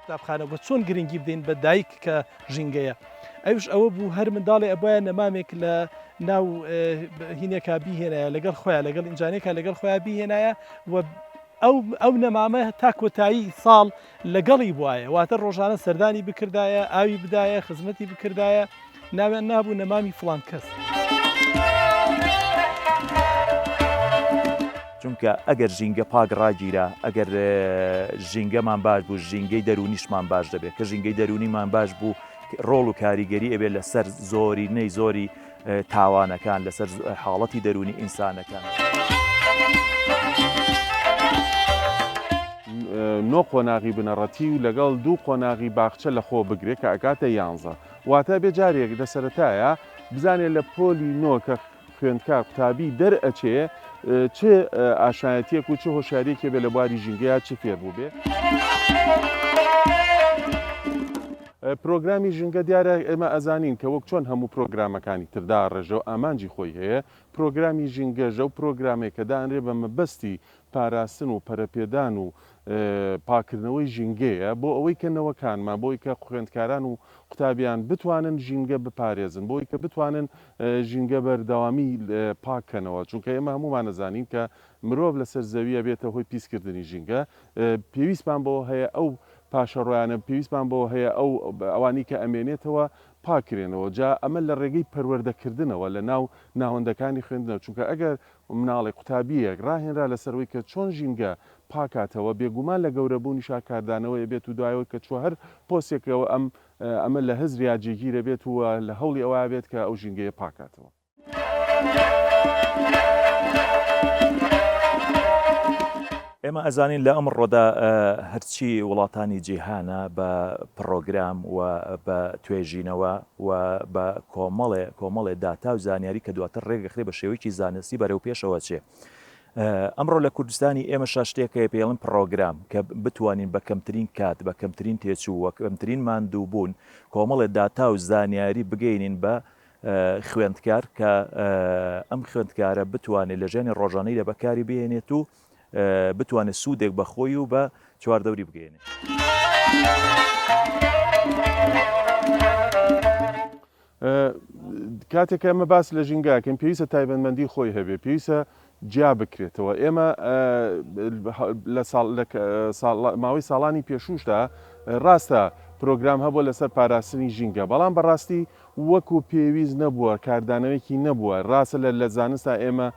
قوتابخانە وە چۆن گرنگی بدەین بە دایک کە ژینگەیە ئەوش ئەوە بوو هەر منداڵێ ئەبواە نەمامێک لە ناو هینێکا بیهێنایە لەگەڵ خۆیان لەگەڵ ئینجانێکا لەگەڵ خۆیان بیهێنایە و ئەو ئەو نەمامە تا کۆتایی ساڵ لەگەڵی بوایە واتە ڕۆژانە سەردانی بکردایە ئاوی بدایە خزمەتی بکردایە ناویان نابوو نەمامی فڵان کەس. چونکە ئەگەر ژینگە پاک ڕاگیرا، ئەگەر ژینگەمان باش بوو، ژینگەی دەروونیشمان باش دەبێت، کە ژینگەی دەروونیمان باش بوو، ڕۆڵ و کاریگەری ئەبێت لەسەر زۆرینەی زۆری تاوانەکان، لەسەر حاڵەتی دەروونی ئینسانەکان. نۆ قۆناغی بنەڕەتی و لەگەڵ دوو قۆناغی باخچە لەخۆ بگرێ کە ئەکاتە یانزە. واتە ئەبێ جارێک لە سەرەتایا بزانێ لە پۆلی نۆ کە خوێندکار، قوتابی، دەرئەچێ چ ئاشنایەتیەک و چ هۆشیاریەکی هەبێ لە بواری ژینگەیا چ فێر بووبێ. پرۆگرامی ژینگە دیارە ئێمە ئەزانین کە وەک چۆن هەموو پرۆگرامەکانی تر داڕێژە و ئامانجی خۆی هەیە، پرۆگرامی ژینگەش ئەو پرۆگرامەیە کە دانرێ بە مەبەستی پاراستن و پەرەپێدان و پاککردنەوەی ژینگەیە بۆ ئەوەی کە نەوەکانمان، بۆ ئەوەی کە خوێندکاران و قوتابیان بتوانن ژینگە بپارێزن، بۆ ئەوەی کە بتوانن ژینگە بەردەوامی پاک کەنەوە، چونکە ئێمە هەموومان ئەزانین کە مرۆڤ لەسەر زەوی ئەبێتە هۆی پیسکردنی ژینگە، پێویستمان بەوە هەیە ئەو پاشەڕۆیانە، پێویستمان بەوە هەیە ئەو ئەوانەی کە ئەمێنێتەوە پاک کرێنەوە، جا ئەمە لە ڕێگەی پەروەردەکردنەوە لە ناو ناوەندەکانی خوێندنەوە، چونکە ئەگەر مناڵێک، قوتابییەک، ڕاهێنرا لەسەر ئەوەی کە چۆن ژینگە پاکاتەوە، بێگومان لە گەورەبوونیشا کاردانەوەی ئەبێت و دوای ئەوەی کە چووە هەر پۆستێکەوە ئەم ئەمە لە هزریا جێگیر ئەبێت و لە هەوڵی ئەوە ئەبێت کە ئەو ژینگەیە پاکاتەوە. ئێمە ئەزانین لە ئەمڕۆدا هەرچی وڵاتانی جیهانە بە پڕۆگرام و بە توێژینەوە و بە کۆمەڵێ کۆمەڵێ داتا و زانیاری کە دواتر ڕێکدەخرێ بە شێوەیەکی زانستی بەرەو پێشەوە چێ. ئەمڕۆ لە کوردستانی ئێمە شتێک هەیە پێڵن پڕۆگرام کە بتوانین بە کەمترین کات بە کەمترین تێچوو و کەمترین ماندووبوون کۆمەڵێ داتا و زانیاری بگەینین بە خوێندکار کە ئەم خوێندکارە بتوانێت لە ژیانی ڕۆژانەیدا بەکاری بهێنێت و بتوانێت سوودێک بە خۆی و بە چواردەوری بگەێنێت. کاتێک کە ئێمە باس لە ژینگە ئەکەین پێویستە تایبەتمەندی خۆی هەبێ پێویستە جیا بکرێتەوە ئێمە لە ساڵ لە ماوەی ساڵانی پێشووشدا ڕاستە پرۆگرام هەبووە لەسەر پاراستنی ژینگە بەڵام بەڕاستی وەکو پێویست نەبووە کاردانەوەیەکی نەبووە ڕاستە لە لە زانستا ئێمە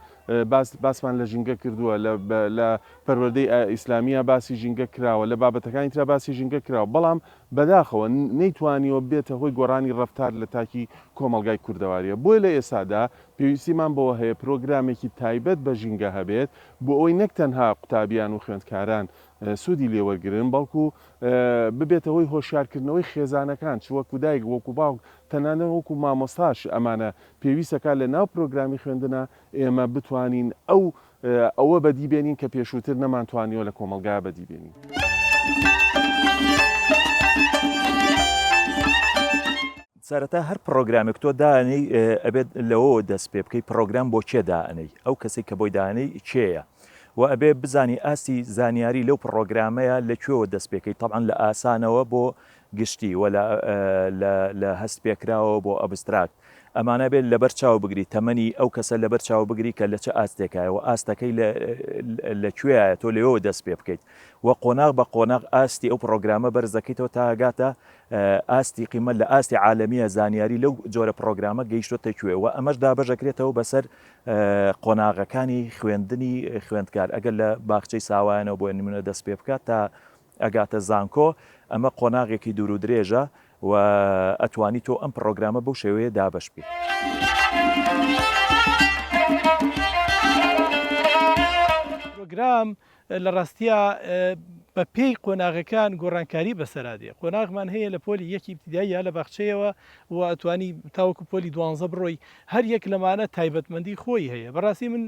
باس باسمان لە ژینگە کردووە لە لە پەروەردەی ئیسلامیە باسی ژینگە کراوە لە بابەتەکانی ترا باسی ژینگە کراوە بەڵام بەداخەوە نەیتوانیوە ببێتە هۆی گۆڕانی ڕەفتار لە تاکی کۆمەڵگای کوردەواریە بۆیە لە ئێستادا پێویستیمان بەوە هەیە پرۆگرامێکی تایبەت بە ژینگە هەبێت بۆ ئەوەی نەک تەنها قوتابیان و خوێندکاران سوودی لێ وەرگرن بەڵکو ببێتە هۆی هۆشیارکردنەوەی خێزانەکان چ وەکو دایک وەکو باوک تەنانەت وەکو مامۆستاش ئەمانە پێویستەکات لە ناو پرۆگرامی خوێندنا ئێمە بتوانین ئەو ئەوە بەدی بێنین کە پێشووتر نەمانتوانیوە لە کۆمەڵگا بەدی بێنین. سەرەتا هەر پڕۆگرامێک تۆ دانێی ئەبێت لەوەوە دەست پێ بکەی پڕۆگرام بۆ کێ دائەنێی ئەو کەسەی کە بۆی دانێی کێیە و ئەبێ بزانی ئاستی زانیاری لەو پڕۆگرامەیە لە کوێوە دەست پێکەی تەبعەن لە ئاسانەوە بۆ گشتی و لە لە هەست پێکراوە بۆ ئەبستراکت ئەمانە بێت لەبەر چاو بگری تەمەنی ئەو کەسە لەبەر چاو بگری کە لە چ ئاستێکایە و ئاستەکەی لە کوێیە تۆ لەوێوە دەست پێ بکەیت و قۆناغ بە قۆناغ ئاستی ئەو پڕۆگرامە بەرز دەکەیتەوە تا گاتە ئاستی قیمە لە ئاستی عالەمیە زانیاری لەو جۆرە پڕۆگرامە گەیشتۆتە کوێ و ئەمەش دابەشەکرێتەوە بەسەر قۆناغەکانی خوێندنی خوێندکار ئەگەر لە باخچەی ساوایانەوە بۆ نمونە دەست پێ بکات تا ئەگاتە زانکۆ ئەمە قۆناغێکی دوور و درێژە و ئەتوانی تۆ ئەم پڕۆگرامە بەو شێوەیە دابەش بکەیت. پرۆگرام لە ڕاستیا بە پێی قۆناغەکان گۆڕانکاری بەسەرا دێ قۆناغمان هەیە لە پۆلی یەکی ئیبتیدایی یا لە باخچەیەوە و ئەتوانی تاوەکو پۆلی دوانزە بڕۆی هەر یەک لەمانە تایبەتمەندی خۆی هەیە بەڕاستی من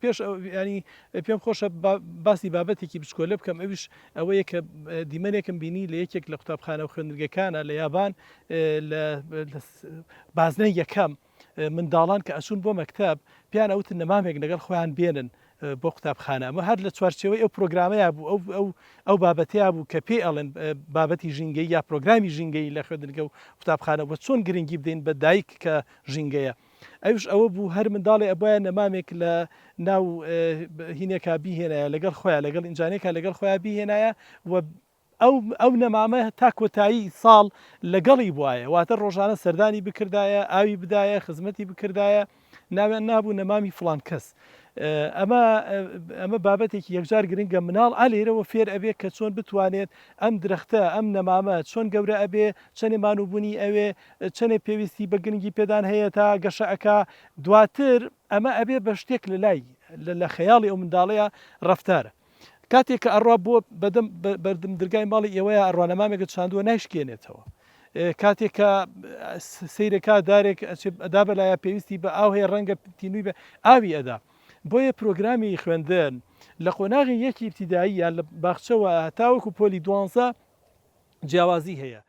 پێش ینی پێم خۆشە باسی بابەتێکی بچکۆلە بکەم ئەویش ئەوەیە کە دیمەنێکم بینی لە یەکێک لە قوتابخانە و خوێندنگەکانە لە یابان لە بازنەی یەکەم منداڵان کە ئەچوون بۆ مەکتەب پێیان ئەوتن نەمامێک لەگەڵ خۆیان بێنن. بۆ قوتابخانە ئەمە هەر لە چوارچێوەی ئەو پرۆگرامەیا بوو ئەو ئەو ئەو بابەتەیا بوو کە پێی ئەڵێن بابەتی ژینگەیی یا پرۆگرامی ژینگەیی لە خوێندنگە و قوتابخانە وە چۆن گرنگی بدەین بە دایک کە ژینگەیە ئەوش ئەوە بوو هەر منداڵێ ئەبوایە نەمامێک لە ناو هینێکا بیهێنایە لەگەڵ خۆیان لەگەڵ ئینجانێکا لەگەڵ خۆیان بیهێنایە و ئەو ئەو نەمامە تا کۆتایی ساڵ لەگەڵی بوایە، واتە ڕۆژانە سەردانی بکردایە، ئاوی بدایە، خزمەتی بکردایە، ناویان نابوو نەمامی فڵان کەس. ئەمە ئەمە بابەتێکی یەکجار گرنگە، مناڵ ئا لێرەوە فێر ئەبێ کە چۆن بتوانێت ئەم درەختە، ئەم نەمامە چۆن گەورە ئەبێ، چەنێ مانووبوونی ئەوێ، چەنێ پێویستی بە گرنگی پێدان هەیە تا گەشە ئەکا، دواتر ئەمە ئەبێ بە شتێک لە لای لە خەیاڵی ئەو منداڵەیا ڕەفتارە. کاتێک کە ئەڕوا بۆ بەدەم بەردم درگای ماڵی ئێوەیە ئەڕوا نەمامێکت چاندووە نایشکێنێتەوە کاتێک کە سەیرەکە دارێک ئەدا بەلایە پێویستی بە ئاو هەیە ڕەنگە تینووی بە ئاوی ئەدا بۆیە پرۆگرامی خوێندن لە قۆناغی یەکی ئیبتیدایی یان لە باخچەوە هەتاوەکو پۆلی دوانزە جیاوازی هەیە.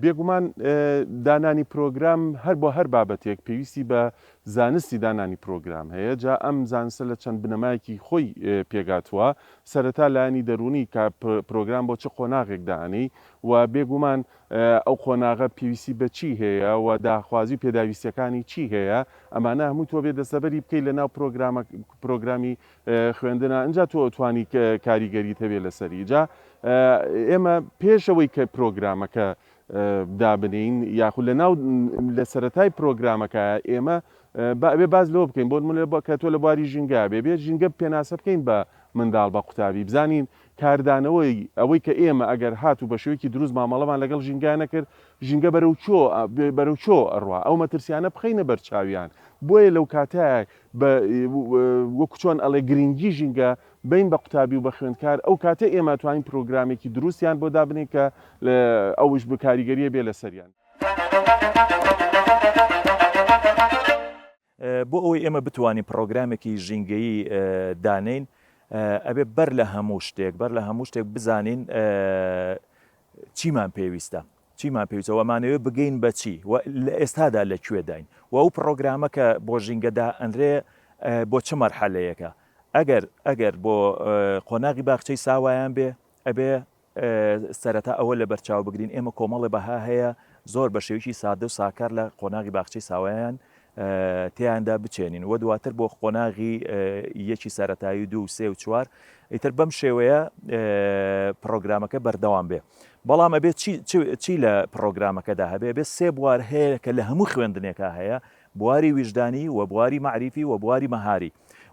بێگومان دانانی پرۆگرام هەر بۆ هەر بابەتێک پێویستی بە زانستی دانانی پرۆگرام هەیە، جا ئەم زانستە لە چەند بنەمایەکی خۆی پێکهاتووە، سەرەتا لایەنی دەروونی کە پرۆگرام بۆ چ قۆناغێک دائەنێی و بێگومان ئەو قۆناغە پێویستی بە چی هەیە و داخوازی و پێداویستیەکانی چی هەیە، ئەمانە هەموو تۆ بێ دەستەبەری بکەی لە ناو پرۆگرامە پرۆگرامی خوێندنا ئینجا تۆ ئەتوانی کاریگەریت هەبێ لەسەری جا ئێمە پێش ئەوەی کە پرۆگرامەکە دابنێین یاخود لە ناو لە سەرەتای پرۆگرامەکە ئێمە با ئەبێ باس لەوە بکەین بۆ نمونە کە تۆ لە بواری ژینگە بێ بێ ژینگە پێناسە بکەین بە منداڵ بە قوتابی بزانین کاردانەوەی ئەوەی کە ئێمە ئەگەر هاتوو بە شێوەیەکی دروست مامەڵەمان لەگەڵ ژینگە نەکرد ژینگە بەرەو چۆ بەرەو چۆ ئەڕوا ئەو مەترسیانە بخەینە بەرچاویان بۆیە لەو کاتە بە وەکو چۆن ئەڵێ گرنگی ژینگە بەین بە قوتابی و بە خوێندکار ئەو کاتە ئێمە توانین پرۆگرامێکی دروستیان بۆ دابنێین کە ئەوش بە کاریگەریە بێ لەسەریان. بۆ ئەوەی ئێمە بتوانین پڕۆگرامێکی ژینگەیی دانێین ئەبێ بەر لە هەموو شتێک بەر لە هەموو شتێک بزانین چیمان پێویستە چیمان پێویستە و ئەمانەوێ بگەین بە چی و لە ئێستادا لە کوێداین و ئەو پڕۆگرامە کە بۆ ژینگە دائەنرێ بۆ چ مەرحەلەیەکە ئەگەر ئەگەر بۆ قۆناغی باخچەی ساوایان بێ ئەبێ سەرەتا ئەوە لەبەرچاو بگرین ئێمە کۆمەڵێ بەها هەیە زۆر بە شێوەیەکی سادە و ساکار لە قۆناغی باخچەی ساوایان تیاندا بچێنین و دواتر بۆ قۆناغی یەکی سەرەتایی دوو سێ و چوار ئیتر بەم شێوەیە پرۆگرامەکە بەردەوام بێ بەڵام ئەبێ چی لە پرۆگرامەکەدا هەبێ بێ سێ بوار هەیە کە لە هەموو خوێندنێکا هەیە بواری ویژدانی و بواری مەعریفی و بواری مەهاری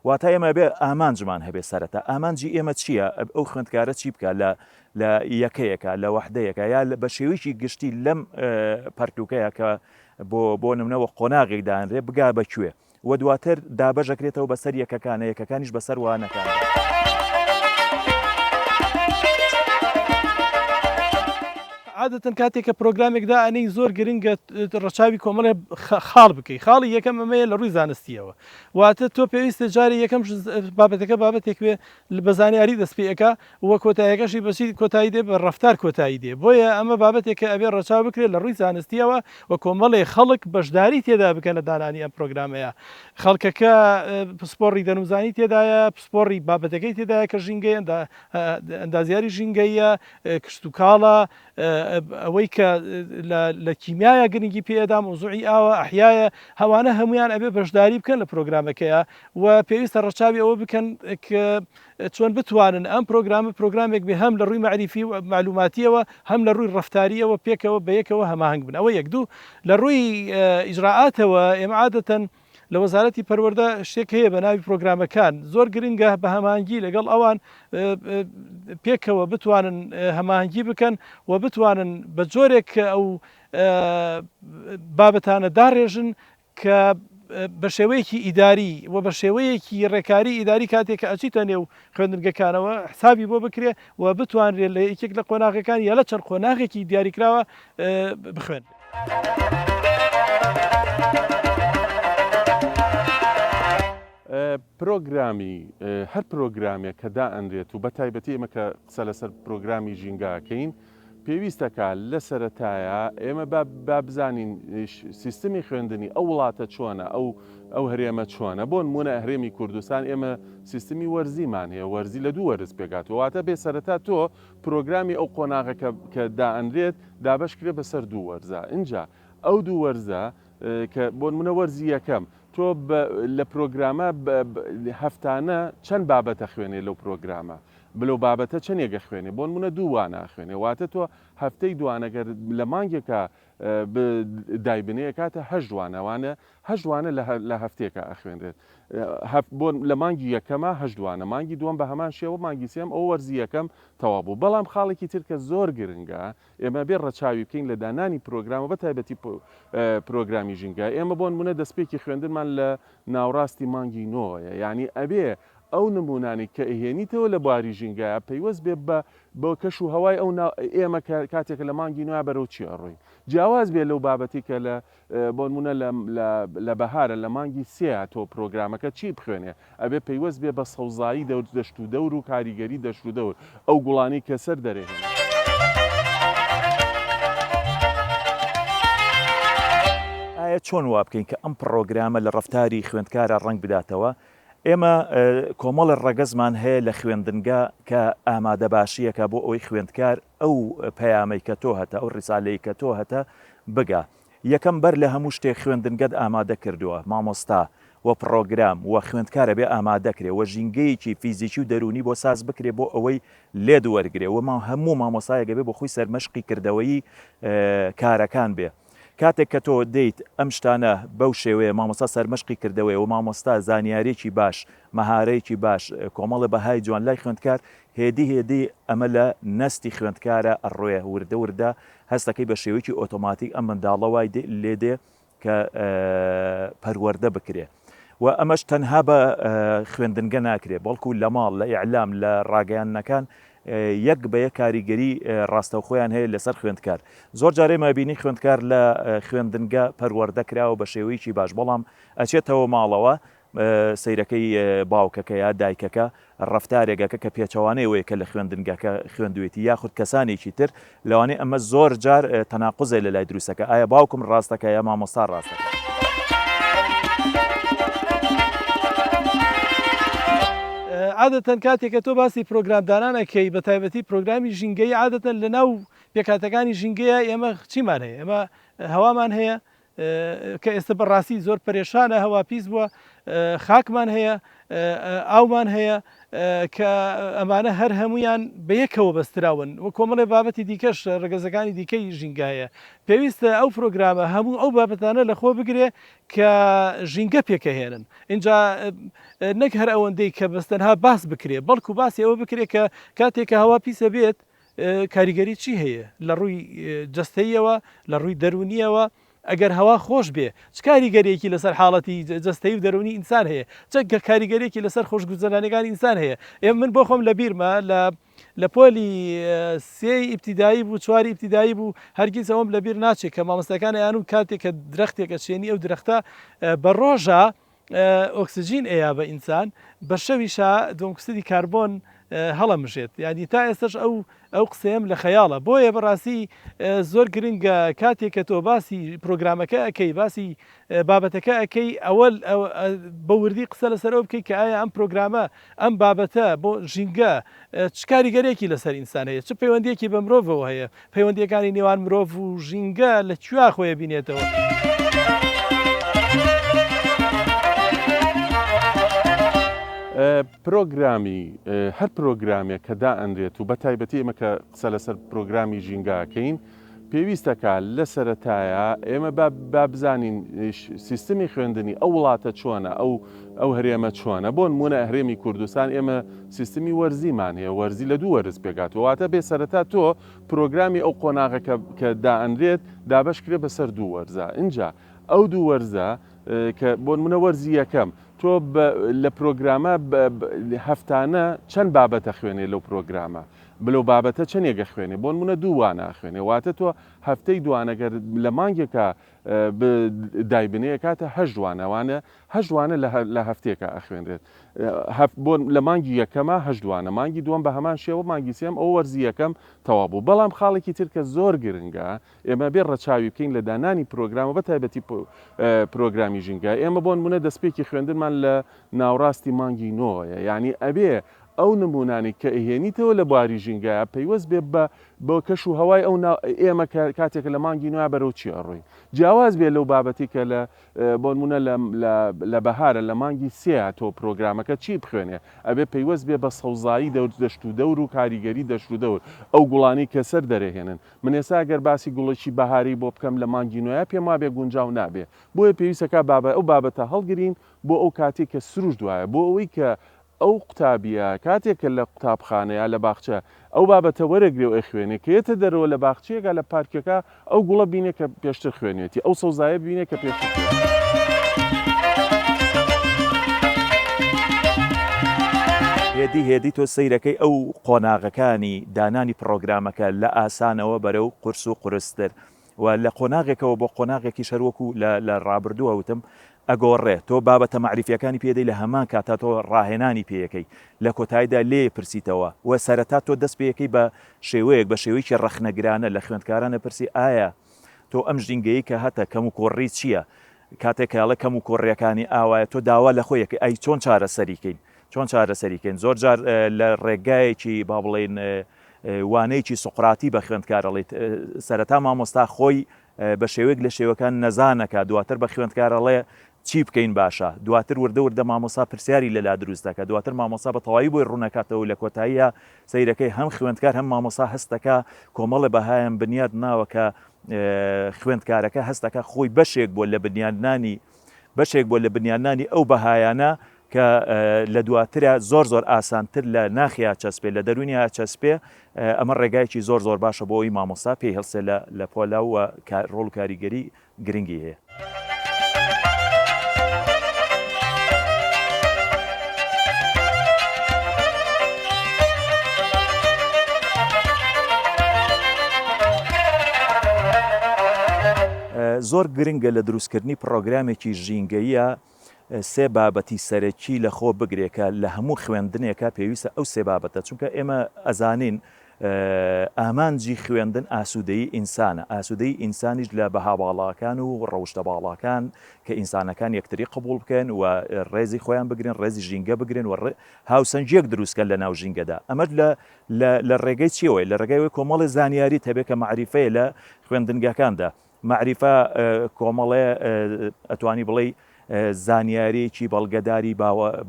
واتە ئێمە ئەبێ ئامانجمان هەبێ سەرەتا ئامانجی ئێمە چییە ئەو خوێندکارە چی بکە لە لە یەکەیەکە لە وەحدەیەکە یا بە شێوەیەکی گشتی لەم پەرتوکەیە کە بۆ بۆ نمونەوە قۆناغێک دانرێ بگا بە کوێ و دواتر دابەشەکرێتەوە بەسەر یەکەکانە یەکەکانیش بەسەر وانەکان. عادەتەن کاتێک کە پرۆگرامێک دائەنێی زۆر گرنگە ڕەچاوی کۆمەڵێ خاڵ بکەی خاڵی یەکەم ئەمەیە لە ڕووی زانستیەوە واتە تۆ پێویستە جارێ یەکەم بابەتەکە بابەتێک بێ بە زانیاری دەست پێ ئەکا و کۆتایەکەشی بەچی کۆتایی دێ بە ڕەفتار کۆتایی دێ بۆیە ئەمە بابەتێکە ئەبێ ڕەچاو بکرێت لە ڕووی زانستیەوە و کۆمەڵێ خەڵک بەشداری تێدا بکەن لە دانانی ئەم پرۆگرامەیە خەڵکەکە پسپۆڕی دەروونزانی تێدایە پسپۆڕی بابەتەکەی تێدایە کە ژینگەی ئەندازیاری ژینگەیە کشتوکاڵە، ئەوەی کە لە کیمیایە گرنگی پێ ئەدا، مەوزوعی ئاوە، ئەحیایە، ئەوانە هەموویان ئەبێ بەشداری بکەن لە پرۆگرامەکەیا و پێویستە ڕەچاوی ئەوە بکەن کە چۆن بتوانن ئەم پرۆگرامە پرۆگرامێک بێ هەم لە ڕووی مەعریفی و مەعلوماتیەوە هەم لە ڕووی ڕەفتاریەوە پێکەوە بەیەکەوە هەماهەنگ بن ئەوە یەک دوو لە ڕووی ئیجرائاتەوە ئێمە عادەتەن لە وەزارەتی پەروەردە شتێک هەیە بە ناوی پرۆگرامەکان، زۆر گرنگە بە هەماهەنگی لەگەڵ ئەوان پێکەوە بتوانن هەماهەنگی بکەن و بتوانن بە جۆرێک کە ئەو بابەتانە داڕێژن کە بە شێوەیەکی ئیداری و بە شێوەیەکی ڕێکاری ئیداری کاتێک کە ئەچیتە نێو خوێندنگەکانەوە حسابی بۆ بکرێ و بتوانرێت لە یەکێک لە قۆناغەکان یا لە چەند قۆناغێکی دیاریکراوە بخوێنرێت. پرۆگرامی هەر پرۆگرامێک کە دائەنرێت و بە تایبەتی ئێمە کە قسە لەسەر پرۆگرامی ژینگە ئەکەین پێویستە کە لە سەرەتایا ئێمە با با بزانین سیستمی خوێندنی ئەو وڵاتە چۆنە ئەو ئەو هەرێمە چۆنە بۆ نموونە هەرێمی کوردستان ئێمە سیستمی وەرزیمان هەیە وەرزی لە دوو وەرز پێکهاتووە واتە بێ سەرەتا تۆ پرۆگرامی ئەو قۆناغە کە کە دائەنرێت دابەش کرێ بەسەر دوو وەرزا ئینجا ئەو دوو وەرزە کە بۆ نموونە وەرزی یەکەم تۆ لە پرۆگرامە هەفتانە چەند بابەت ئەخوێنێ لەو پرۆگرامە لەو بابەتە چەندێک ئەخوێنێ بۆ نموونە دوو وانە ئەخوێنێ واتە تۆ هەفتەی دوانە گەر لە مانگێکا دایبنێ ئەکاتە هەشت وانە وانە هەشت وانە لە هەفتێکا ئەخوێنرێت بۆ لە مانگی یەکەما هەشت وانە مانگی دووەم بە هەمان شێوە مانگی سێم ئەو وەرزی یەکەم تەواو بوو بەڵام خاڵێکی تر کە زۆر گرنگە ئێمە ئەبێ ڕەچاوی بکەین لە دانانی پرۆگرام و بە تایبەتی پرۆگرامی ژینگە ئێمە بۆ نمونە دەستپێکی خوێندنمان لە ناوڕاستی مانگی نۆیە یعنی ئەبێ ئەو نمونانەی کە ئەهێنیتەوە لە بواری ژینگەیە پەیوەست بێ بە بە کەش و هەوای ئەو ئێمە کە کاتێکە لە مانگی نۆیا بەرەو چی ئەڕۆین جیاواز بێ لەو بابەتی کە لە بۆنمونە لە لە لە بەهارە لە مانگی سێیا تۆ پرۆگرامەکە چی بخوێنێ ئەبێ پەیوەست بێ بە سەوزایی دەور دەشت و دەور و کاریگەری دەشت و دەور ئەو گوڵانەی کە سەر دەرێهێنن. ئایا چۆن وا بکەین کە ئەم پڕۆگرامە لە ڕەفتاری خوێندکارا ڕەنگ بداتەوە؟ ئێمە کۆمەڵێ ڕەگەزمان هەیە لە خوێندنگا کە ئامادەباشییەکە بۆ ئەوەی خوێندکار ئەو پەیامەی کە تۆ هەتە، ئەو ڕیسالەی کە تۆ هەتە بگا. یەکەم بەر لە هەموو شتێک خوێندنگەت ئامادە کردووە مامۆستا و پڕۆگرام و خوێندکار ئەبێ ئامادە کرێ و ژینگەیەکی فیزیکی و دەروونی بۆ ساز بکرێ بۆ ئەوەی لێت وەرگرێ و هەموو مامۆستایەک ئەبێ بۆ خۆی سەرمەشقی کردەوەیی کارەکان بێ کاتێک کە تۆ دێیت ئەم شتانە بەو شێوەیە مامۆستا سەرمەشقی کردەوەیە و مامۆستا زانیارێکی باش مەهارەیەکی باش کۆمەڵێ بەهای جوان لای خوێندکار هێدی هێدی ئەمە لە نەستی خوێندکارە ئەڕوێ وردە وردە هەستەکەی بە شێوەیەکی ئۆتۆماتیک ئەم منداڵە وای لێ دێ کە پەروەردە بکرێ و ئەمەش تەنها بە خوێندنگە ناکرێ بەڵکو لە ماڵ لە ئیعلام لە ڕاگەیاندنەکان یەک بە یەک کاریگەری ڕاستەوخۆیان هەیە لەسەر خوێندکار زۆر جارێ مابینی خوێندکار لە خوێندنگە پەروەردە کراوە بە شێوەیەکی باش بەڵام ئەچێتەوە ماڵەوە سەیرەکەی باوکەکە یا دایکەکە ڕەفتارێک ئەکە کە پێچەوانەی ئەوەیە کە لە خوێندنگەکە خوێندوێتی یاخود کەسانێکی تر لەوانەیە ئەمە زۆر جار تەناقوزێ لە لای دروستەکە ئایا باوکم ڕاستەکە یا مامۆستا ڕاستەکە. عادەتەن کاتێک کە تۆ باسی پرۆگرام دانان ئەکەی بە تایبەتی پرۆگرامی ژینگەیی عادەتەن لە ناو پێکهاتەکانی ژینگەیە ئێمە چیمان هەیە ئێمە هەوامان هەیە کە ئێستا بە ڕاستی زۆر پەرێشانە هەوا پیس بووە خاکمان هەیە ئاومان هەیە کە ئەمانە هەر هەمویان بە یەکەوە بەستراون و کۆمەڵێ بابەتی دیکەش ڕگەزەکانی دیکەی ژینگە هەیە پێویستە ئەو پرۆگرامە هەموو ئەو بابەتانە لەخۆ بگرێ کە ژینگە پێکەهێنن اینجا نەک هەر ئەوەندەی کە بەس تەنها باس بکرێ بەڵکو باسی ئەوە بکرێ کە کاتێک کە هەوا پیسە بێت کاریگەری چی هەیە لە ڕووی جەستەییەوە، لە ڕووی دەروونییەوە، ئەگەر هەوا خۆش بێ چ کاریگەریەکی لەسەر حاڵەتی جەستەیی و دەروونی ئینسان هەیە، چ کاریگەریەکی لەسەر خۆشگوزەرانیەکانی ئینسان هەیە، ئێ من بۆ خۆم لە بیرمە لە لە پۆلی سێی ئیبتیدایی بوو چواری ئیبتیدایی بوو هەرگیز ئەوەم لە بیر ناچێت کە مامۆستاکان ئەیانوت کاتێک کە درەختێک ئەچێنی ئەو درەختە بە ڕۆژە ئۆکسجین ئەیا بە ئینسان بە شەویشا دووەمکسیدی کاربۆن هەڵەمژێت یانی تا ئێستش ئەو ئەو قسەیەم لە خەیاڵە بۆیە بەڕاستی زۆر گرنگە کاتێک کە تۆ باسی پرۆگرامەکە ئەەکەی باسی بابەتەکە ئەەکەی ئەوە بە وردی قسە لەسەر ئەو بکەیت کە ئایا ئەم پرۆگرامە ئەم بابەتە بۆ ژینگە چ کاریگەرێکی لەسەر ئینسان هەیە چ پەیوەندیەکی بە مرۆڤەوە هەیە پەیوەندیەکانی نێوان مرۆڤ و ژینگە لە کوێ خۆی بینێتەوە. پرۆگرامی هەر پرۆگرامێک کە دائەنرێت و بە تایبەتی ئێمە کە قسە لەسەر پرۆگرامی ژینگە ئەکەین پێویستە کە لە سەرەتایا ئێمە با با بزانین سیستمی خوێندنی ئەو وڵاتە چۆنە ئەو ئەو هەرێمە چۆنە بۆ نمونە هەرێمی کوردستان ئێمە سیستمی وەرزیمان هەیە وەرزی لە دوو وەرز پێکهاتووە واتە بێ سەرەتا تۆ پرۆگرامی ئەو قۆناغە کە کە دائەنرێت دابەش کرێ بەسەر دوو وەرزا ئینجا ئەو دوو وەرزە کە بۆ نمونە وەرزی یەکەم تۆ لە پرۆگرامە هەفتانە چەند بابەتە خوێنێ لەو پرۆگرامە؟ لەو بابەتە چەنێک ئەخوێنێ بۆنمونە دوو وانە ئەخوێنێ واتە تۆ هەفتەی دوانە گەر لە مانگێکا دایبنێ ئەکاتە هەشت وانە وانە هەشت وانە لە هەفتەیەکا ئەخوێنرێت بۆ لە مانگی یەکەما هەشت وانە مانگی دووەم بە هەمان شێوە مانگی سێم ئەو وەرزی یەکەم تەواو بوو بەڵام خاڵێکی تر کە زۆر گرنگە ئێمە بێ ڕەچاوی بکەین لە دانانی پرۆگرامە بە تایبەتی پرۆگرامی ژینگە ئێمە بۆ نمونە دەستپێکی خوێندنمان لە ناوڕاستی مانگی نۆیە یعنی ئەبێ ئەو نمونانەی کە ئەهێنیتەوە لە بواری ژینگەیا پەیوەست بێ بە بە کەش و هەوای ئەو نا ئێمە کە کاتێکە لە مانگی نۆیا بەرەو چی ئەڕۆین جیاواز بێ لەو بابەتی کە لە بۆ نمونە لە لە لە بەهارە لە مانگی سێیا تۆ پرۆگرامەکە چی بخوێنێ ئەبێ پەیوەست بێ بە سەوزایی دەور دەشت و دەور و کاریگەری دەشت و دەور ئەو گوڵانەی کە سەر دەرەهێنن من ئێستا گەر باسی گوڵێکی بەهاری بۆ بکەم لە مانگی نۆیا پێم وابێ گونجاو نابێ بۆیە پێویستەکا بابە ئەو بابەتە هەڵگرین بۆ ئەو کاتەی کە سروشت وایە بۆ ئەوەی کە ئەو قوتابییە کاتێک کە لە قوتابخانە یا لە باخچە ئەو بابەتە وەرەگرێ و ئەیخوێنێ، کە یەتە دەرەوە لە باخچەیەکا لە پارکێکا ئەو گوڵە بینێ کە پێشتر خوێنوێتی، ئەو سەوزایە ببینێ کە پێشتر خوێنوێتی. هێدی هێدی تۆ سەیرەکەی ئەو قۆناغەکانی دانانی پڕۆگرامەکە لە ئاسانەوە بەرەو قورس و قورستر و لە قۆناغێکەوە بۆ قۆناغێکیش هەر وەکو لە لە ڕابردووە وتم ئەگۆڕێ تۆ بابەتە مەعریفیەکانی پێ دەی لە هەمان کاتا تۆ ڕاهێنانی پێ یەکەی لە کۆتاییدا لێ پرسیتەوە و سەرەتا تۆ دەست پێ یەکەی بە شێوەیەک بە شێوەیەکی ڕەخنەگرانە لە خوێندکاران ئەپرسی ئایا تۆ ئەم ژینگەیەی کە هەتە کەم و کۆڕی چییە کاتێک کە ئەڵێ کەم و کۆڕیەکانی ئاوایە تۆ داوا لە خۆی یەکەی ئەی چۆن چارەسەری کەین چۆن چارەسەری کەین زۆر جار لە ڕێگایەکی با بڵێین وانەیەکی سوقراتی بە خوێندکار ئەڵێیت سەرەتا مامۆستا خۆی بە شێوەیەک لە شێوەکان نەزانەکە دواتر بە خوێندکار ئەڵێ چی بکەین باشە دواتر وردە وردە مامۆستا پرسیاری لەلا دروست دەکات دواتر مامۆستا بە تەواوی بۆی ڕوونەکاتەوە لە کۆتاییە سەیرەکەی هەم خوێندکار هەم مامۆستا هەستەکە کۆمەڵە بەهایان بنیاد ناوە کە خوێندکارەکە هەستەکە خۆی بەشێک بووە لە بنیادنانی بەشێک بووە لە بنیادنانی ئەو بەهایانە کە لە دواترا زۆر زۆر ئاسانتر لە ناخیا چەسپێ لە دەروونیا چەسپێ ئەمە ڕێگایەکی زۆر زۆر باشە بۆ ئەوی مامۆستا پێی هەڵسێ لە لە پۆلا و ڕۆڵ و کاریگەری گرنگی هەیە. زۆر گرنگە لە دروستکردنی پڕۆگرامێکی ژینگەییە سێ بابەتی سەرەکی لە خۆ بگرێ کە لە هەموو خوێندنێکا پێویستە ئەو سێ بابەتە چونکە ئێمە ئەزانین ئامانجی خوێندن ئاسوودەیی ئینسانە ئاسوودەیی ئینسانیش لە بەها باڵاکان و ڕەوشتە باڵاکان کە ئینسانەکان یەکتری قبوڵ بکەن و ڕێزی خۆیان بگرن ڕێزی ژینگە بگرن و هاوسەنگیەک دروستکەن لە ناو ژینگەدا ئەمەش لە لە ڕێگەی چیەوەی لە ڕێگای ئەوەی کۆمەڵی زانیاری هەبێ کە مەعریفەیە لە خوێندنگەکاندا مەعریفە کۆمەڵێ ئەتوانی بڵێی زانیاریەکی بەڵگەداری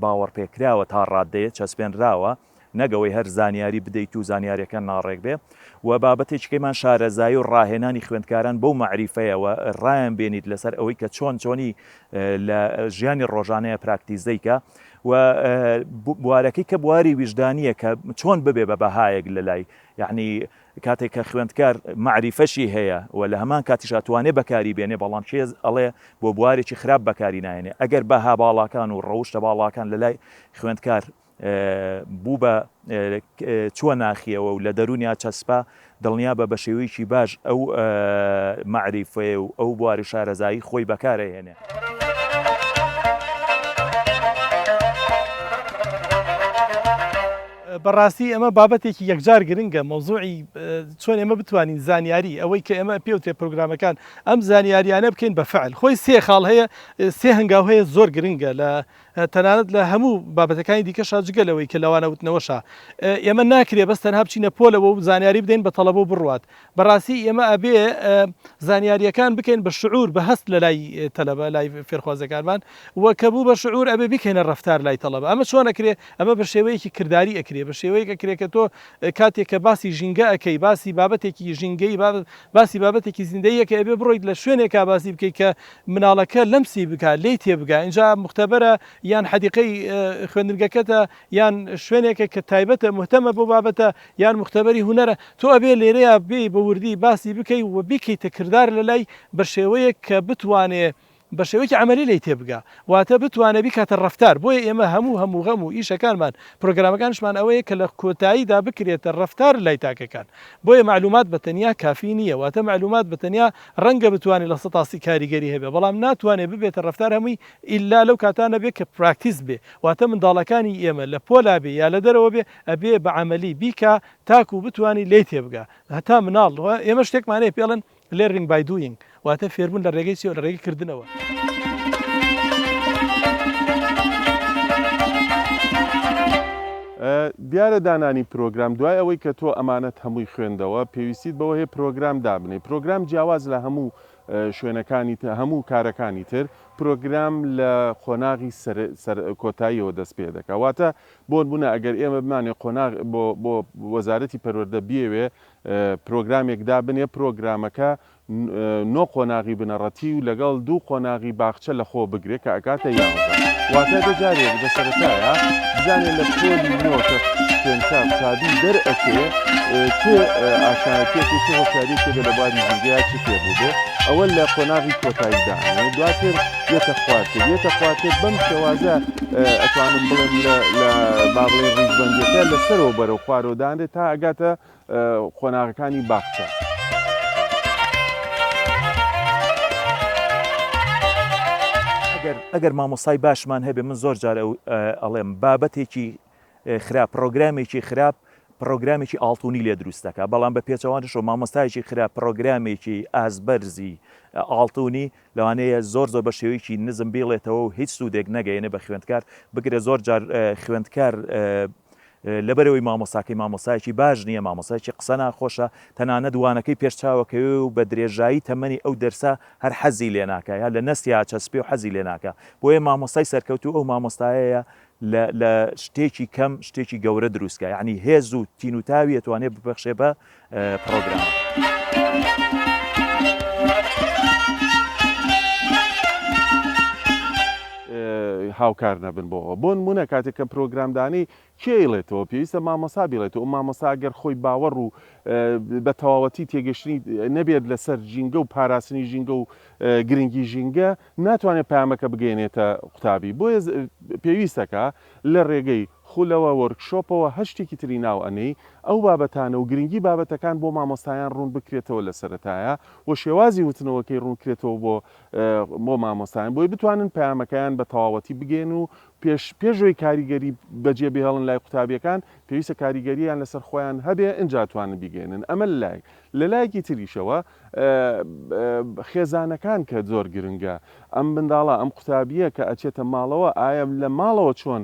باوەڕپێکراوە تا ڕاددەیە چەسپێنراوە نەک ئەوەی هەر زانیاری بدەیت و زانیاریەکان ناڕێک بێ و بابەتێکیکەیمان شارەزایی و ڕاهێنانی خوێندکاران بەو مەعریفەیە و ڕایان بێنیت لەسەر ئەوەی کە چۆن چۆنی لە ژیانی ڕۆژانەیە پراکتیزەی کە و بوارەکەی کە بواری ویژدانیە کە چۆن ببێ بە بەهایەک لە لای یعنی کاتێک کە خوێندکار مەعریفەشی هەیە و لە هەمان کاتیشا توانێ بەکاری بێنێ، بەڵام کێ ئەڵێ بۆ بوارێکی خراپ بەکاری ناهێنێ؟ ئەگەر بەها باڵاکان و ڕەوشتە باڵاکان لە لای خوێندکار بوو بە چووە ناخیەوە و لە دەروونیا چەسپا، دڵنیابە بە شێوەیەکی باش ئەو مەعریفەیە و ئەو بواری شارەزایی خۆی بەکار ئەهێنێ. بەڕاستی ئەمە بابەتێکی یەکجار گرنگە مەوزوعی چۆن ئێمە بتوانین زانیاری ئەوەی کە ئێمە پێوترێ پرۆگرامەکان ئەم زانیاریانە بکەین بە فعل خۆی سێ خاڵ هەیە سێ هەنگاو هەیە زۆر گرنگە لە تەنانەت لە هەموو بابەتەکانی دیکەشا جگە لەوەی کە لەوانە وتنەوەشا ئێمە ناکرێ بەس تەنها بچینە پۆلەوە و زانیاری بدەین بە تەڵەبە و بڕوات بەڕاستی ئێمە ئەبێ زانیاریەکان بکەین بە شعور بە هەست لە لای تەلەبە لای فێرخوازەکانمان و کە بوو بە شعور ئەبێ بیکەینە ڕەفتار لای تەڵەبە ئەمە چۆن ئەکرێ ئەمە بە شێوەیەکی کرداری ئەکرێ بە شێوەیەک ئەکرێ کە تۆ کاتێک کە باسی ژینگە ئەکەی باسی بابەتێکی ژینگەی باسی بابەتێکی زیندەیی ئەکەی ئەبێ بڕۆیت لە شوێنێکا باسی بکەی کە مناڵەکە لەمسی بکا لێی تێبگا ئینجا موختەبەرە یان حەدیقەی خوێندنگەکەتە یان شوێنێکە کە تایبەتە مهتەمە بەو بابەتە یان موختەبەری هونەرە تۆ ئەبێ لێرەیا بێی بە وردی باسی بکەی و بیکەیتە کردار لە لای بە شێوەیەک کە بتوانێ. بە شێوەیەکی عەمەلی لێی تێبگا واتە بتوانێ بیکاتە ڕەفتار بۆیە ئێمە هەموو هەم و غەم و ئیشەکانمان پرۆگرامەکانشمان ئەوەیە کە لە کۆتاییدا بکرێتە ڕەفتار لای تاکەکان بۆیە مەعلومات بە تەنیا کافی نییە واتە مەعلومات بە تەنیا ڕەنگە بتوانێ 100% کاریگەری هەبێ بەڵام ناتوانێ ببێتە ڕەفتار هەمووی ئیلا لەو کاتانە بێ کە practice بێ واتە منداڵەکانی ئێمە لە پۆلا بێ یا لە دەرەوە بێ ئەبێ بە عەمەلی بیکا تاکو بتوانی لێی تێبگا هەتا مناڵ ئێمە شتێکمان هەیە پێڵێن Learning by doing واتە فێربوون لە ڕێگەی چیەوە لە ڕێگەی کردنەوە. دیارە دانانی پرۆگرام دوای ئەوەی کە تۆ ئەمانەت هەمووی خوێندەوە پێویستیت بەوە هەیە پرۆگرام دابنێی پرۆگرام جیاواز لە هەموو شوێنەکانی تر هەموو کارەکانی تر پرۆگرام لە قۆناغی سەر سەر کۆتاییەوە دەست پێ دەکا واتە بۆنمونە ئەگەر ئێمە بمانێ قۆناغ بۆ بۆ وەزارەتی پەروەردە بیەوێ پرۆگرامێک دابنێ، پرۆگرامەکە نۆ قۆناغی بنەڕەتی و لەگەڵ دوو قۆناغی باخچە لەخۆ بگرێ کە ئەکاتە یانزە. واتە دە جارێک لە سەرەتایا بزانێ لە پۆلی نۆ کە خوێندکار قوتابی دەرئەچێ چ ئاشنایەتیەک و چ هۆشیاریەکی هەبێ لە بواری ژینگەیا چ فێر بووبێ ئەوە لە قۆناغی کۆتایی دائەنێ دواتر یەتە خوارتر یەتە خوارتر بەم شێوازە ئەتوانم بڵێم لە لە با بڵێین ڕیزبەندیەکە لە سەرەوە بەرەو خوارەوە دانرێ تا ئەگاتە قۆناغەکانی باخچە. ئەگەر ئەگەر مامۆستای باشمان هەبێ من زۆر جار ئەو ئەڵێم بابەتێکی خراپ پڕۆگرامێکی خراپ پڕۆگرامێکی ئاڵتونی لێ دروست دەکا بەڵام بە پێچەوانەشەوە مامۆستایەکی خراپ پڕۆگرامێکی ئاستبەرزی ئاڵتونی لەوانەیە زۆر زۆر بە شێوەیەکی نزم بیڵێتەوە و هیچ سوودێک نەگەیەنێ بە خوێندکار بگرە زۆر جار خوێندکار لەبەرەوەی مامۆستاکەی مامۆستایەکی باش نییە مامۆستایەکی قسە ناخۆشە تەنانەت وانەکەی پێش چاوەکەوێ و بە درێژایی تەمەنی ئەو دەرسە هەر حەزی لێ ناکا یا لە نەستیا چەسپێ و حەزی لێ ناکا بۆیە مامۆستای سەرکەوتوو ئەو مامۆستایەیە لە لە شتێکی کەم شتێکی گەورە دروست کا یعنی هێز و تین و تاوی ئەتوانێ ببەخشێ بە پڕۆگرامەکە. هاوکار نەبن بۆ ئەوە بۆ نمونە کاتێک کە پرۆگرام دانێی کێ ئەیڵێتەوە پێویستە مامۆستا بیڵێتەوە ئەو مامۆستا گەر خۆی باوەڕ و بە تەواوەتی تێگەشتنی نەبێت لەسەر ژینگە و پاراستنی ژینگە و گرنگی ژینگە ناتوانێت پەیامەکە بگەیەنێتە قوتابی بۆیە پێویستەکا لە ڕێگەی خولەوە وۆرکشۆپەوە هەر شتێکی تری ناو ئەنێی ئەو بابەتانە و گرنگی بابەتەکان بۆ مامۆستایان ڕوون بکرێتەوە لە سەرەتایا و شێوازی وتنەوەکەی ڕوون کرێتەوە بۆ بۆ مامۆستایان بۆی بتوانن پەیامەکەیان بە تەواوەتی بگەیەن و پێش پێش ئەوەی کاریگەری بەجێ بهێڵن لای قوتابیەکان پێویستە کاریگەریان لەسەر خۆیان هەبێ ئنجا توانن بیگەیەنن ئەمە لە لایەک لە لایەکی تریشەوە خێزانەکان کە زۆر گرنگە ئەم منداڵە ئەم قوتابیە کە ئەچێتە ماڵەوە ئایا لە ماڵەوە چۆن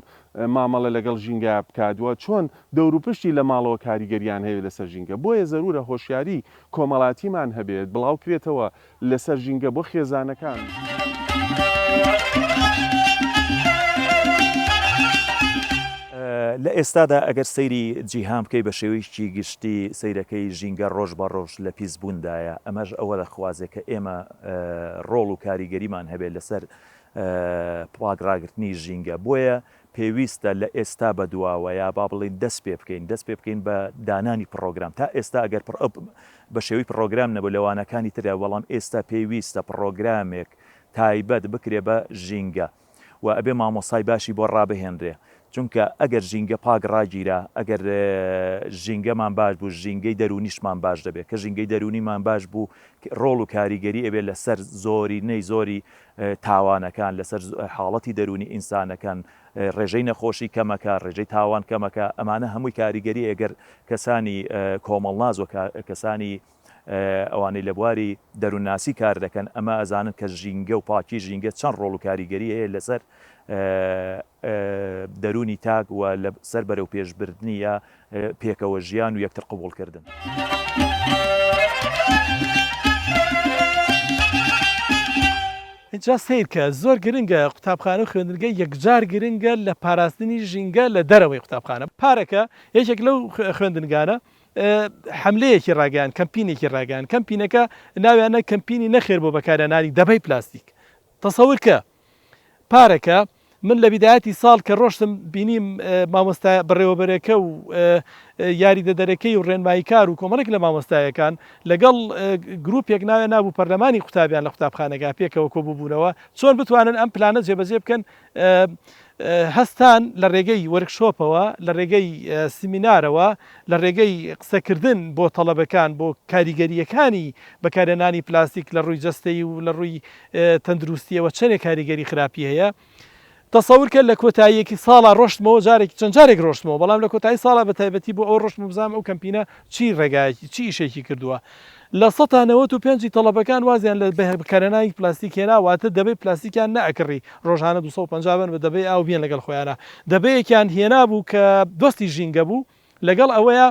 مامەڵە لەگەڵ ژینگە بکات و چۆن دەوروپشتی لە ماڵەوە کاریگەریان هەیە لەسەر ژینگە بۆیە زەرورە هۆشیاری کۆمەڵاتیمان هەبێت بڵاوکرێتەوە لەسەر ژینگە بۆ خێزانەکان. لە ئێستادا ئەگەر سەیری جیهان بکەی بە شێوەیەکی گشتی سەیرەکەی ژینگە ڕۆژ بە ڕۆژ لە پیسبووندایە ئەمەش ئەوە دەخوازێت کە ئێمە ڕۆڵ و کاریگەریمان هەبێت لەسەر پاک ڕاگرتنی ژینگە بۆیە پێویستە لە ئێستا بە دواوە یا با بڵێین دەست پێ بکەین دەست پێ بکەین بە دانانی پڕۆگرام تا ئێستا ئەگەر بە شێوەی پڕۆگرام نەبوو لە وانەکانی تردا بەڵام ئێستا پێویستە پڕۆگرامێک تایبەت بکرێ بە ژینگە و ئەبێ مامۆستای باشی بۆ ڕابهێنرێ چونکە ئەگەر ژینگە پاک ڕاگیرا ئەگەر ژینگەمان باش بوو ژینگەی دەروونیشمان باش دەبێت کە ژینگەی دەروونیمان باش بوو ڕۆڵ و کاریگەری ئەبێت لەسەر زۆرینەی زۆری تاوانەکان لەسەر حاڵەتی دەروونی ئینسانەکان ڕێژەی نەخۆشی کەمەکە ڕێژەی تاوان کەمەکە ئەمانە هەمووی کاریگەری ئەگەر کەسانی کۆمەڵناز و کەسانی ئەوانەی لە بواری دەروونناسی کار دەکەن ئەمە ئەزانن کە ژینگە و پاکی ژینگە چەند ڕۆڵ و کاریگەری هەیە لەسەر دەروونی تاک و لەسەر بەرەوپێشبردنی یا پێکەوە ژیان و یەکتر قبوڵکردن. جا سەیرکە زۆر گرنگە قوتابخانە و خوێندنگە یەکجار گرنگە لە پاراستنی ژینگە لە دەرەوەی قوتابخانە پارەکە یەکێک لەو خوێندنگانە حەملەیەکی ڕاگەیاند کەمپینێکی ڕاگەیاند کەمپینەکە ناویانە کەمپینی نەخێر بۆ بەکارهێنانی دەبەی پلاستیک تەسەور کە پارەکە. من لە بیدایەتی ساڵ کە ڕۆشتم بینیم مامۆستا بەڕێوەبەرەکە و یاریدەدەرەکەی و ڕێنماییکار و کۆمەڵێک لە مامۆستایەکان لەگەڵ گروپێک ناویان نابوو پەرلەمانی قوتابیان لە قوتابخانەکە پێکەوە کۆبووبوونەوە چۆن بتوانن ئەم پلانە جێبەجێ بکەن هەستان لە ڕێگەی وەرکشۆپەوە، لە ڕێگەی سیمینارەوە، لە ڕێگەی قسەکردن بۆ تەڵەبەکان بۆ کاریگەرییەکانی بەکارهێنانی پلاستیک لە ڕووی جەستەیی و لە ڕووی تەندروستییەوە چەندێک کاریگەری خراپی هەیە. تەسەور کە لە کۆتاییەکی ساڵا ڕۆشتمەوە جارێکی چەند جارێک ڕۆشتمەوە بەڵام لە کۆتایی ساڵا بە تایبەتی بۆ ئەوە ڕۆشتم بزانم ئەو کەمپینە چی ڕێگایەکی چی ئیشێکی کردووە 90% ی تەڵەبەکان وازیان لە بەکارهێنانی پلاستیک هێنا واتە دەبەی پلاستیکیان نەئەکڕی ڕۆژانە 250 بەن بە دەبەی ئاو بێن لەگەڵ خۆیانا دەبەیەکیان هێنابوو کە دۆستی ژینگە بوو لەگەڵ ئەوەیا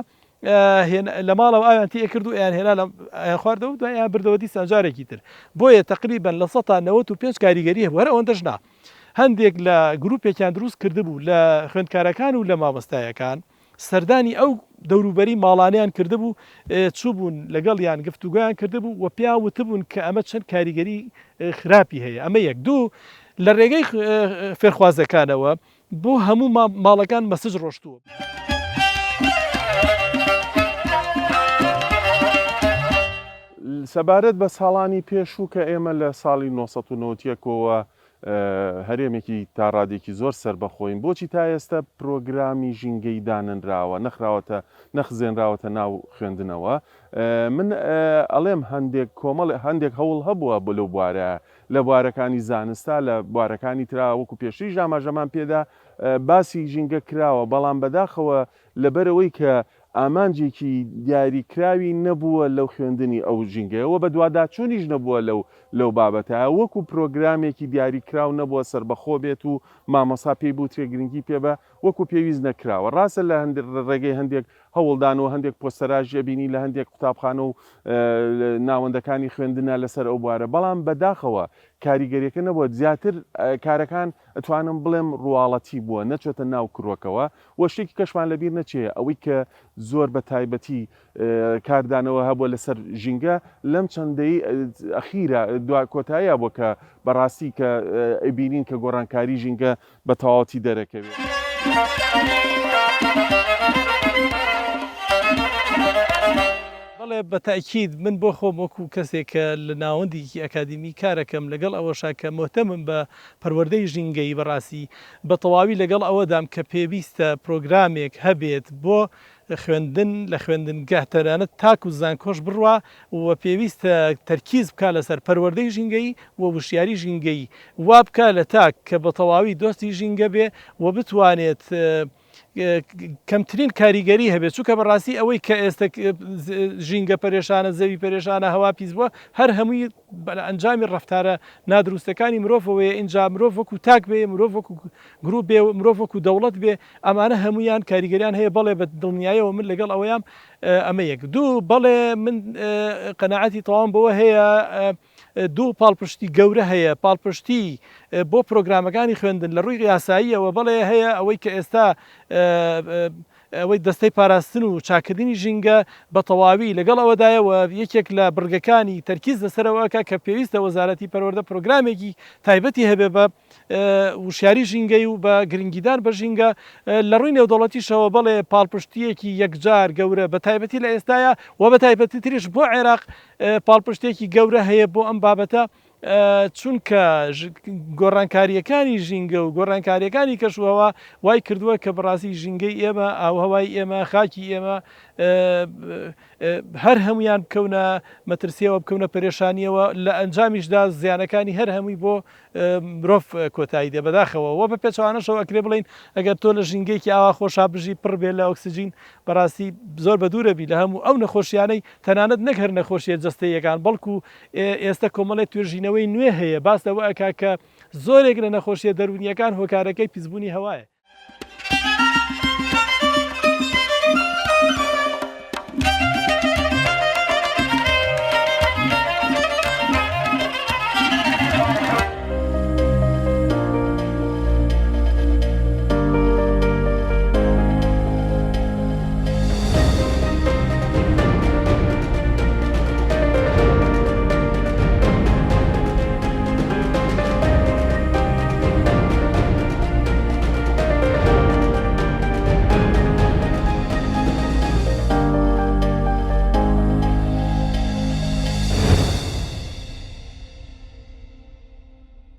لە ماڵەوە ئاویان تێ ئەکرد و ئەیان هێنا لە ئەیان خواردەوە و دوای ئەیان بردەوە دیسان جارێکی تر بۆیە تەقریبەن 95% کاریگەری هەبوو هەر ئەوەندەش نا هەندێک لە گروپێکیان دروست کردبوو لە خوێندکارەکان و لە مامۆستایەکان سەردانی ئەو دەوروبەری ماڵانەیان کردبوو، چووبوون لەگەڵیان گفتوگۆیان کردبوو و پێیان وتبوون کە ئەمە چەند کاریگەری خراپی هەیە، ئەمە یەک. دوو، لە رێگەی فێرخوازەکانەوە بۆ هەموو ماڵەکان مەسج رۆشتووە. سەبارەت بە ساڵانی پێشوو کە ئێمە لە ساڵی 991 ەوە هەرێمێکی تا ڕادێکی زۆر سەربەخۆین، بۆچی تا ئێستە پرۆگرامی ژینگەی دانەنراوە، نەخراوەتە، نەخزێنراوەتە ناو خوێندنەوە؟ من ئەڵێم هەندێک کۆمەڵ، هەندێک هەوڵ هەبووە بۆ لەو بوارە، لە بوارەکانی زانستا، لە بوارەکانی ترا وەکو پێشتریش ئاماژەمان پێدا باسی ژینگە کراوە، بەڵام بەداخەوە لەبەرئەوەی کە ئامانجێکی دیاریکراوی نەبووە لەو خوێندنی ئەو ژینگەیە و بەدواداچوونیش نەبووە لەو لەو بابەتە وەکو پرۆگرامێکی دیاریکراو نەبووە سەربەخۆ بێت و مامۆستا پێی بوترێ گرنگی پێ بە وەکو پێویست نەکراوە ڕاستە لە ڕێگەی هەندێک هەوڵدان و هەندێک پۆستەراژ ئەبینی لە هەندێک قوتابخانە و ناوەندەکانی خوێندنە لەسەر ئەو بوارە بەڵام بەداخەوە کاریگەریەکە نەبووە زیاتر کارەکان ئەتوانم بڵێم ڕواڵەتی بووە نەچۆتە ناو کرۆکەوە وە شتێکی کەشمان لەبیر نەچێ ئەوەی کە زۆر بە تایبەتی کاردانەوە هەبووە لەسەر ژینگە لەم چەند دەیەی ئەخیرە دوا کۆتاییا بووە کە بەڕاستی کە ئەبینین کە گۆڕانکاری ژینگە بە تەواوەتی دەرەکەوێ. بەڵێ بە تەئکید من بۆ خۆم وەکوو کەسێک کە لە ناوەندێکی ئەکادیمی کارەکەم لەگەڵ ئەوەشا کە موهتەمم بە پەروەردەی ژینگەیی بەڕاستی بە تەواوی لەگەڵ ئەوەدام کە پێویستە پرۆگرامێک هەبێت بۆ خوێندن لە خوێندنگە تەنانەت تاکو زانکۆش بڕوا و پێویستە تەرکیز بکا لەسەر پەروەردەی ژینگەیی و وشیاری ژینگەیی وا بکا لە تاک کە بە تەواوی دۆستی ژینگە بێ و بتوانێت کەمترین کاریگەری هەبێت چونکە بەڕاستی ئەوەی کە ئێستا ژینگە پەرێشانە زەوی پەرێشانە هەوا پیس بووە هەر هەمووی لە ئەنجامی ڕەفتارە نادروستەکانی مرۆڤەوەیە ئینجا مرۆڤ وەکو تاک بێ مرۆڤ وەکو گروپ بێ مرۆڤ وەکو دەوڵەت بێ ئەمانە هەمویان کاریگەریان هەیە بەڵێ بە دڵنیایەوە من لەگەڵ ئەوەیام ئەمە یەک دوو بەڵێ من قەناعەتی تەواوم بەوە هەیە دوو پاڵپشتی گەورە هەیە، پاڵپشتی بۆ پرۆگرامەکانی خوێندن لە ڕووی یاساییەوە بەڵێ هەیە، ئەوەی کە ئێستا ئەوەی دەستەی پاراستن و چاککردنی ژینگە بە تەواوی لەگەڵ ئەوەدایە و یەکێک لە بڕگەکانی تەرکیز لەسەرەوە ئەکا کە پێویستە وەزارەتی پەروەردە پرۆگرامێکی تایبەتی هەبێ بە وشیاری ژینگەی و بە گرنگیدان بە ژینگە لە ڕووی نێودەوڵەتیشەوە بەڵێ پاڵپشتییەکی یەکجار گەورە بە تایبەتی لە ئێستایا و بە تایبەتی تریش بۆ عێراق پاڵپشتێکی گەورە هەیە بۆ ئەم بابەتە چونکە گۆڕانکارییەکانی ژینگە و گۆڕانکارییەکانی کەشوهەوا وای کردووە کە بەڕاستی ژینگەی ئێمە، ئاوهەوای ئێمە، خاکی ئێمە هەر هەموویان بکەونە مەترسیەوە، بکەونە پەرێشانیەوە، لە ئەنجامیشدا زیانەکانی هەر هەمووی بۆ مرۆڤ کۆتایی دێ بەداخەوە وە بە پێچەوانەشەوە ئەکرێ بڵێین ئەگەر تۆ لە ژینگەیەکی ئاوا خۆشا بژی پڕ بێ لە ئۆکسجین بەڕاستی زۆر بە دوورە بی لە هەموو ئەو نەخۆشیانەی تەنانەت نەک هەر نەخۆشیە جەستەییەکان بەڵکو ئێستە کۆمەڵێ توێژینەوەی نوێ هەیە باس لەوە ئەکا کە زۆرێک لە نەخۆشیە دەروونیەکان هۆکارەکەی پیسبوونی هەوایە.